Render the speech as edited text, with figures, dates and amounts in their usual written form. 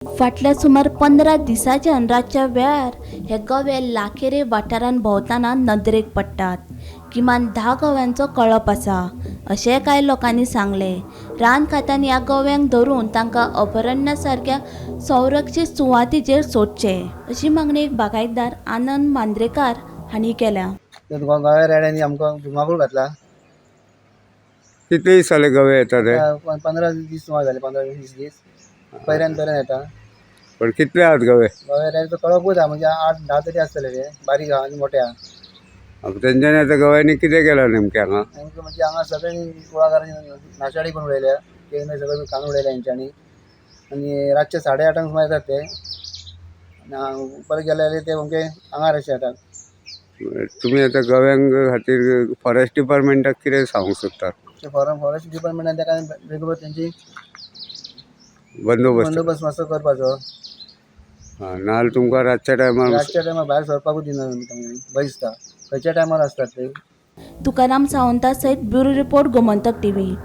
फाटल्या सुमार 15 दिसांच्यान रातच्या वेळार हे गवे लाखेरे वाठारांत भोंवतना नदरेक पडटात. किमान 10 गव्यांचो कळप आसा अशें कांय लोकांनी सांगलें. रान खात्यान ह्या गव्यांक धरून तांकां अभयारण्या सारक्या संरक्षीत सुवातीचेर सोडचे अशी मागणी एक बागायतदार आनंद मांद्रेकार हांणी केल्या. गव्या रेड्यांनी आमकां धुमाकूळ घातला. कितले दीस जाले गवे येता ते? 15 दीस सुमार जाले, 15-20 दीस पयऱ्यान पयऱ्यान येता. पण कितले आहात गवे? गव्या रेड्याचो कळपूच आहा, म्हणजे 8-10 तरी आसतले ते, बारीक आहा आनी मोठे आहा. तेंच्यांनी आतां गव्यांनी कितें केलां नेमकें हांगा? नेमकें म्हणजे हांगा सगळ्यांनी कुळागरांनी नाशाडी करून उडयल्या, ते मागीर सगळें खावन उडयल्या हेंच्यांनी. आनी रातचे 8:30 सुमार येतात ते, परत गेले जाल्यार ते अमके आंगार अशे येतात. तुमी आतां गव्यांक खातीर फॉरेस्ट डिपार्टमेंटाक कितें सांगूंक सोदतात? ते फॉरेस्ट डिपार्टमेंटान तेका बेगोबेग तेंची बंदोबस्त बंदोबस्त मातसो करपाचो. ना जाल्यार तुमकां रातच्या टायमार रातच्या टायमार भायर सरपाकूच दिना तुमी, भंय दिसता, खंयच्या टायमार आसतात ते. तुकाराम सावंता सयत ब्युरो रिपोर्ट, गोमंतक टीव्ही.